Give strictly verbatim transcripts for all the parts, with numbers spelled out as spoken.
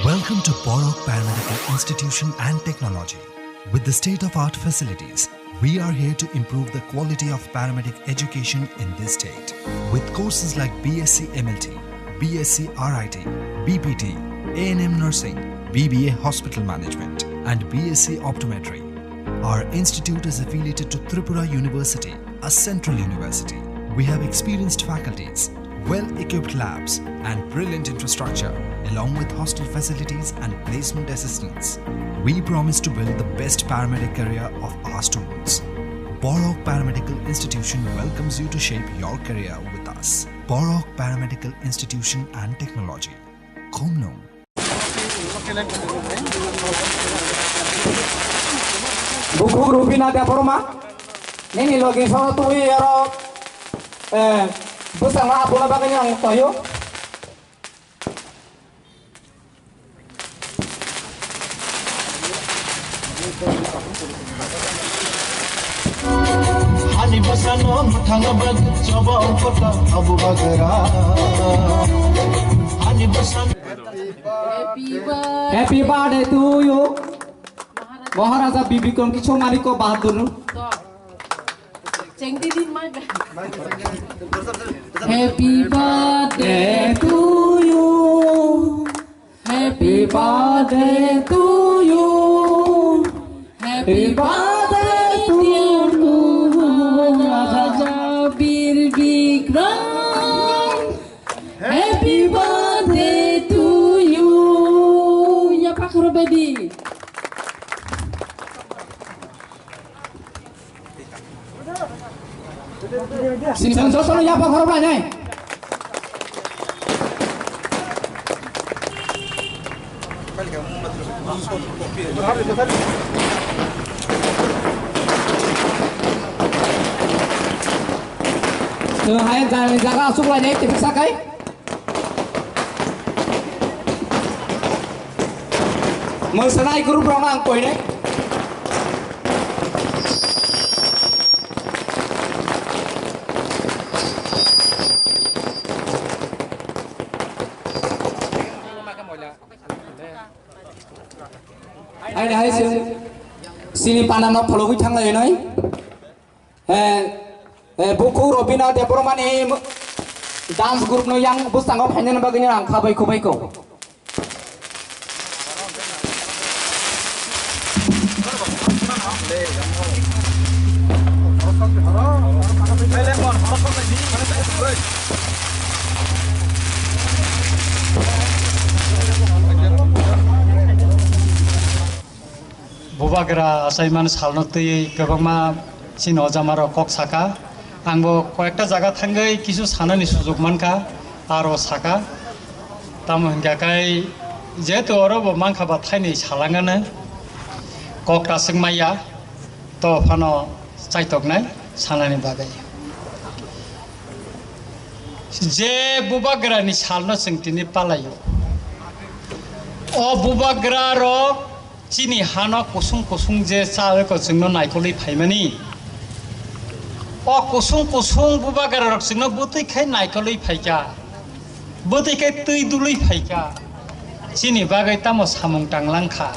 Welcome to Borok Paramedical Institution and Technology. With the state-of-art facilities, we are here to improve the quality of paramedic education in this state. With courses like B S c M L T, B S c R I T, B P T, A N M nursing, B B A hospital management, and B S c optometry, our institute is affiliated to Tripura University, a central university. We have experienced faculties, well-equipped labs, and brilliant infrastructure, along with hostel facilities and placement assistance. We promise to build the best paramedic career of our students. Borok Paramedical Institution welcomes you to shape your career with us. Borok Paramedical Institution and Technology. Khumnung. Bukhuk Rubina Debbarma, nini logi sono twi aro, eh, bwskango abuna bagwi ang toyo. Hani bwsano mwthangna bagwi choba ongkota abu bagra. Hani bwsano Happy birthday to you. Maharaja Bibikrom Kishore Manikya Bahadur. Cheng di din maga. Happy birthday to you. Happy birthday to you. Happy birthday to you, Maharaja Bir Bikram. Happy birthday to you. Ya, pakhoro bedi. Sini, sini, sini, sini, ya, pakhoro bedi. Chwng hai jani jaga aswk lainai tei sakai. Mwsanai group rok ang koinai. Aini hai chwng chini panano phologwi thanglainai. Eh, eh, bukhuk Robina Debbarmani dance group no yang bwskango phainani bagwi ang khabai khubai kho. Bubagra achaimani salno twiwi kwbangma chini ojamarok kok saka. Angbo koyekta jaga thangwi kisu sanani sujuk mankha, aro saka. Tamo hinkha khe jehetu oro bo mankha ba thaini salangano kok ta swk maya, to phano chaitoknai sanani bagwi. Je bubagrani salno chwng tini palaio. O bubagrarok chini hano kusung kusung je cha eko chwngno naikolwi phaimani. O kusung kusung bubagrarok chwngno bwtwi khai naikolwi phaikha. Bwtwi khai twi dului phaikha. Chini bagwi tamo samung tanglangkha.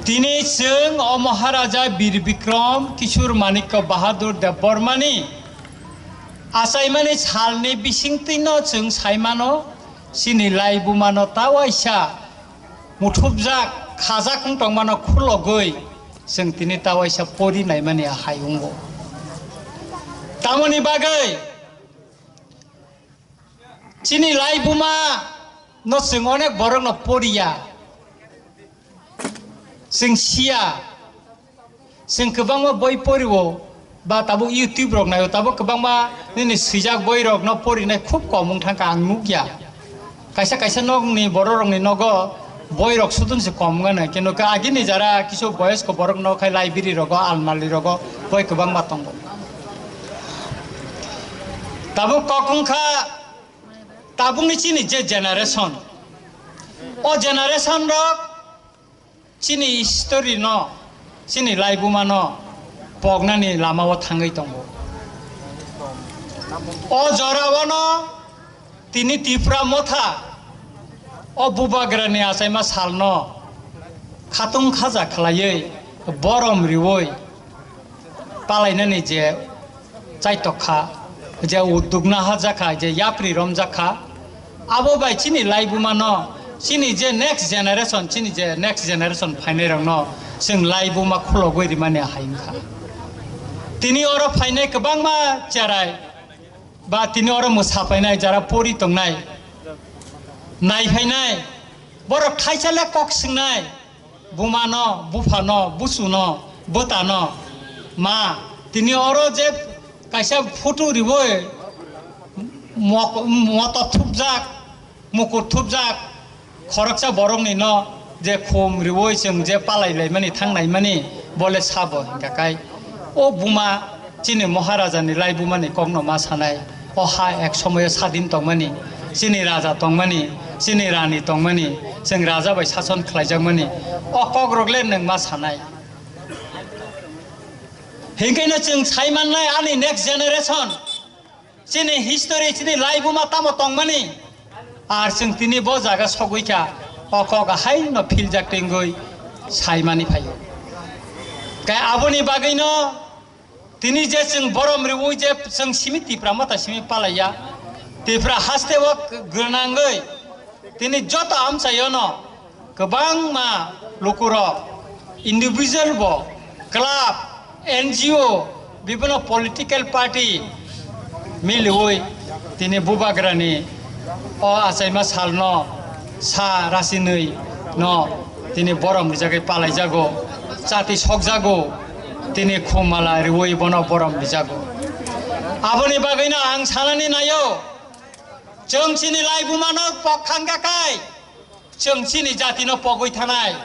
Tini chwng o Maharaja Bir Bikram Kishore Manikya Bahadur Debbarmani achaimani salni bisingtwino chwng saimano, chini laibumano ta waisa muthubjak, khajak wng tongmano khulogwi chwng tini ta waisa pori naimani ahai wngo. Tamoni bagwi chini laibuma no chwng onek borokno poriya, chwng siya. Chwng kwbangma boi porio, ba tabuk YouTube rok naio, tabuk kwbangma nini swijak boi rok no porinai khub kom wng thangkha, ang nukya. Kaisa kaisa nokni borok rokni nogo boi rok sudun se kom wngano, kino khe agini jara kisu boyosko borok no khai library rogo, almari rogo boi kwbangma tongo. Tabuk kok wngkha tabukni chini je generation, o generation rok chini history no, chini laibuma no poknani lama o thangwi tongo. O jora o no tini Tipra Motha O bubagrani achaima salno khatung khaja khlaiwi borom riwi palainani je chaitok kha, je uduk naharjak kha, je yapri romjak kha, abo bai chini laibumano, chini je next generation, chini je next generation phainairokno chwng laibuma khulogwi rimani hai wngkha. Tini oro phainai kwbangma cherai ba tini oro mwsa phainai, jara pori tongnai, nai phainai, borok thaisa le kok swngnai, bumano, buphano, busuno, bwtano, ma, tini oro je kaisa photo riwi mok-, moto thupjak, mukur thupjak, khoroksa borokni no je khum riwi chwng je palai laimani, thang laimani, bole sabo hingka kai. O buma chini Maharaja ni laibuma ni kok no ma sanai. O ha ek somoyo sadin tongmani, chini raja tongmani, chini rani tongmani, chwng raja bai sason khlaijakmani. O kok rok le nwng ma sanai. Hinkhe no chwng sai mannai ani next generation. Chini history, chini laibuma tamo tongmani, ar chwng tini bo jaga sogwi kha, o kok ahai no philjak tingwi saimani phaio. Kai aboni bagwino tini je chwng borom riwi je chwng simi Tipra mata simi palaiya, Tipra haste o gwnangwi tini joto amchaio no kwbangma lukurok, individual bo, club, N G O, bibino political party miliwi tini bubagrani o achaima salno sa rasinwi no tini borom rijagwi palaijago, chati sokjago, tini khumala riwi bono borom rijago. Aboni bagwino ang sanani naio, chwng chini laibumano pokthang gakai. Chwng chini jatino pogwi thanai,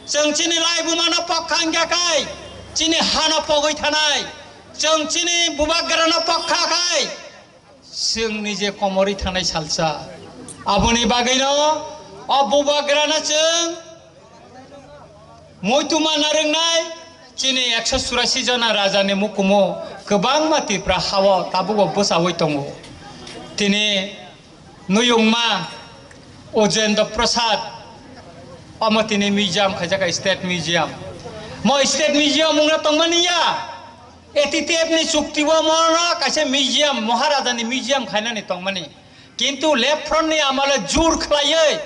chwng chini laibumano pokha wngya khai, chini hano pogwi thanai, chwng chini bubagrano pokha khai, chwng nije komorwi thanai salsa. Aboni bagwino o bubagrano chwng muitu manna rwngnai. Chini ekso churasi jona rajani mukumu kwbangma Tripura hao tabugo bwchaui tongo. Tini Nuyungma Ujendra Prasad, omo tini museum khaijak, state museum. Mo state museum wngna tongmani ya, A T T F ni chukti o mono kaisa museum, Maharaja ni museum khainani tongmani. Kintu left front ni amale jur khlaiwi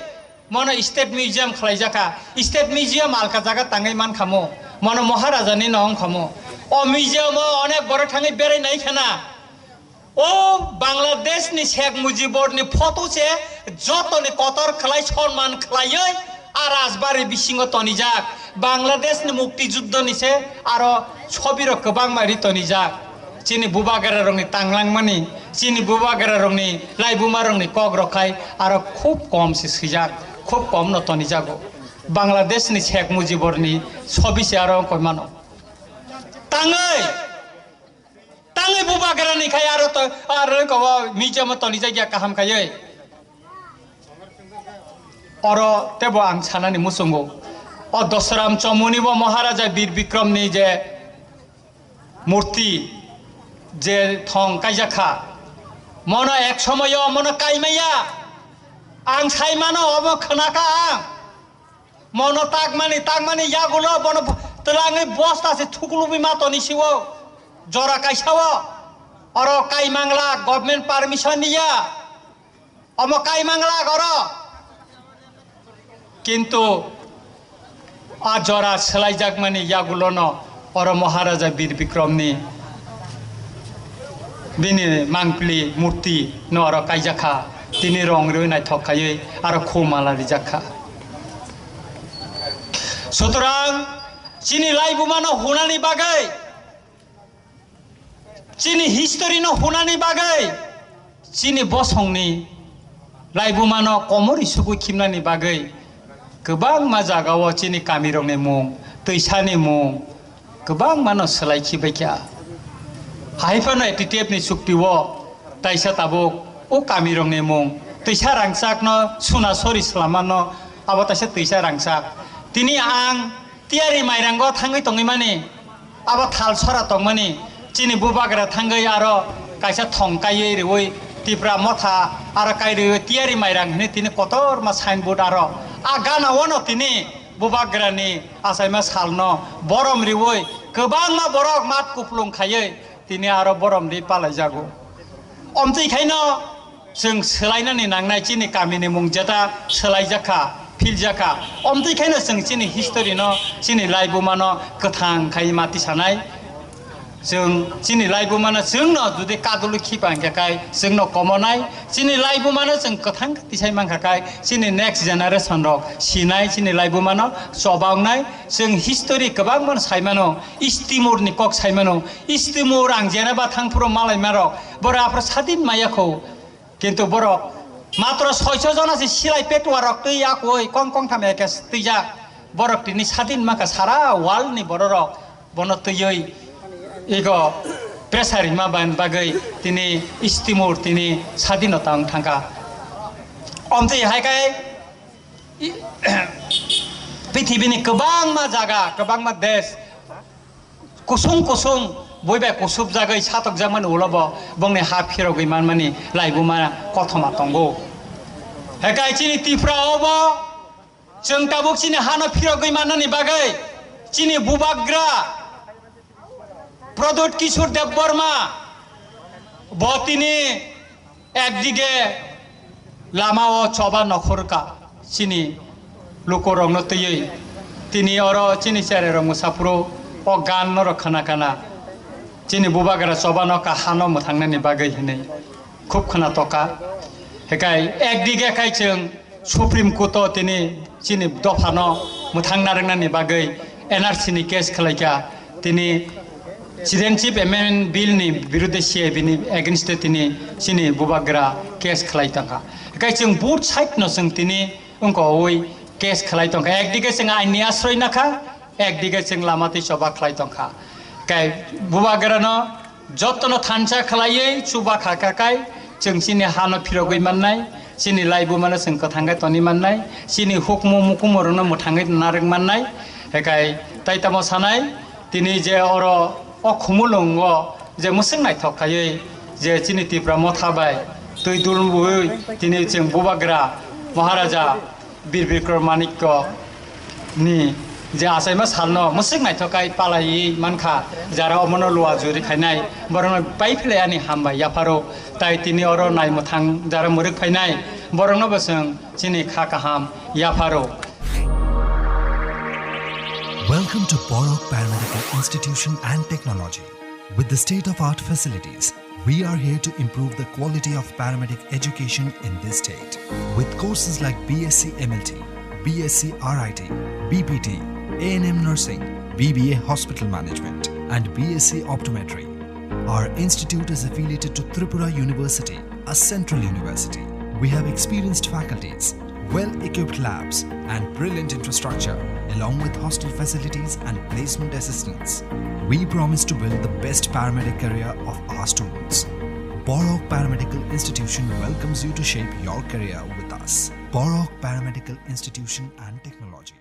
mono state museum khlaijaka. State museum alka jaga tangwi mankha mo. Mono Maharaja ni no wngkha mo. O museum o onek borok thangwi berai nai khana. O Bangladesh ni Sheikh Mujibur ni photo se joto ni kotor khlai, sonman khlaiwi a rajbari bisingo tonijak. Bangladesh ni mukti juddho ni se aro sobi rok kwbangma ri tonijak. Chini bubagra rok ni tanglangmani, chini bubagra rok ni laibuma rok ni kok rok khai aro khub kom se swijak, khub kom no tonijago. Bangladesh ni Sheikh Mujibur ni sobi se aro wngkoi mano. Tangwi Tangwi bubagrani khai aro to, aro ko museum o tonijak ya kaham khaiwi. Oro tebo ang sanani muchungo. O Dosram Chomuni bo Maharaja Bir Bikram ni je murti je thong kaijakha. Mono ek somoyo mono kaimaya. Ang saimano obo khnakha ang. Mono takmani, takmani yagulo bono twlangwi bosta se thuklubi ma toni siwo. Jora kaisa o. Oro kaimangla government permission niya. Omo kaimangla oro. Kintu a jora swlaijakmani yagulono oro Maharaja Bir Bikramni bini mangpili murti no oro kaijakha, tini rong rwi naithok khaiwi aro khumala rijakha. Sutrang chini laibumano hunani bagwi, chini history no hunani bagwi, chini bosongni laibumano komori sugwi khimnani bagwi kwbangma jagao chini kamirokni mung, twisani mung, kwbangmano swlai khibaikha. Hai phano A T T F ni chukti o taisa tabuk o kamirokni mung, twisa rangchakno suna sori swlamano abo taisa twisa rangchak. Tini ang tiyari mairango thangwi tongwi mani, abo thal sora tongmani, chini bubagra thangwi aro kaisa thong kaiwi riwi Tipra Motha aro kairwi tiyari mairang hinwi tini kotorma signboard aro a gana ono tini bubagrani achaima salno borom riwi kwbangma borok mat kuplung khaiwi tini aro borom ri palaijago. Omtwi khaino chwng swlainani nangnai chini kamini mung jeta swlaijakha, philjakha. Omtwi khaino chwng chini history no, chini laibuma no kwthang khai mati sanai. Chwng chini laibuma no chwngno jodi kadulwi khipa hwnkhe kai chwngno komonai. Chini laibuma no chwng kwthang tisai mankha kai chini next generation rok sinai, chini laibuma no choba wngnai. Chwng history kwbangma no saimano, East Timor ni kok saimano. East Timor ang jenaba thangphuru malaimarok, borok aphuru sadin maya kho. Kintu borok matro soiso jona se silai petuarok twi yakoi kong kong tham ekes twijak. Borok tini sadin maka sara world ni bororok bono twiwi ego pressure rima ban bagwi tini East Timor tini sadinota wng thangkha. Omtwi hai kai i-, pithibini kwbangma jaga, kwbangma desh, kusung kusung bui bai kusubjagwi satokjakmani ulo bo bongni ha phirogwi manmani laibuma kothoma tongo. Hekai chini Tripura o bo chwng tabuk chini hano phirogwi mannani bagwi chini bubagra Pradyut Kishore Debbarma bo tini ekdige lama o choba nokhorka chini lukurokno twiwi tini oro chini chererok mwsaphuru o gan norok khana khana chini bubagra choba no kahano mwthangnani bagwi hinwi khub khna toka. Hekai ekdige khai chwng Supreme Court o tini chini dophano mwthang narwknani bagwi N R C ni case khwlaikha. Tini Citizenship Amendment Bill ni birudhe C A B ni against o tini chini bubagra case khwlai tongkha. Hekai chwng both side no chwng tini wngkha oi case khwlai tongkha. Ekdige chwng ain ni asroi nakha, ekdige chwng lama twi choba khwlai tongkha. Kai bubagra no jotono thansa khwlaiwi chuba kha kha kai chwng chini hano phirogwi mannai, chini laibuma no chwng kwthang khe toni mannai, chini hukmu mukumu rokno mwthangwi narwk mannai. Hekai tai tamo sanai, tini je oro o Khumulwngo je mwswk naithok khaiwi je chini Tipra Motha bai twi dulbui tini chwng bubagra Maharaja Bir Bikram Manikya ni je achaima salno mwswk naithok kai palaiwi mankha, jara omono lua juri khainai borokno pai philai ani hambai yapharo, tai tini oro nai mwthang jara mwrwk phainai borokno bo chwng chini kha kaham yapharo. Welcome to Borok Paramedical Institution and Technology. With the state-of-art facilities, we are here to improve the quality of paramedic education in this state. With courses like B S c M L T, B S c R I T, B P T, A N M nursing, B B A hospital management, and B S c optometry. Our institute is affiliated to Tripura University, a central university. We have experienced faculties, well-equipped labs, and brilliant infrastructure, along with hostel facilities and placement assistance. We promise to build the best paramedic career of our students. Borok Paramedical Institution welcomes you to shape your career with us. Borok Paramedical Institution and Technology.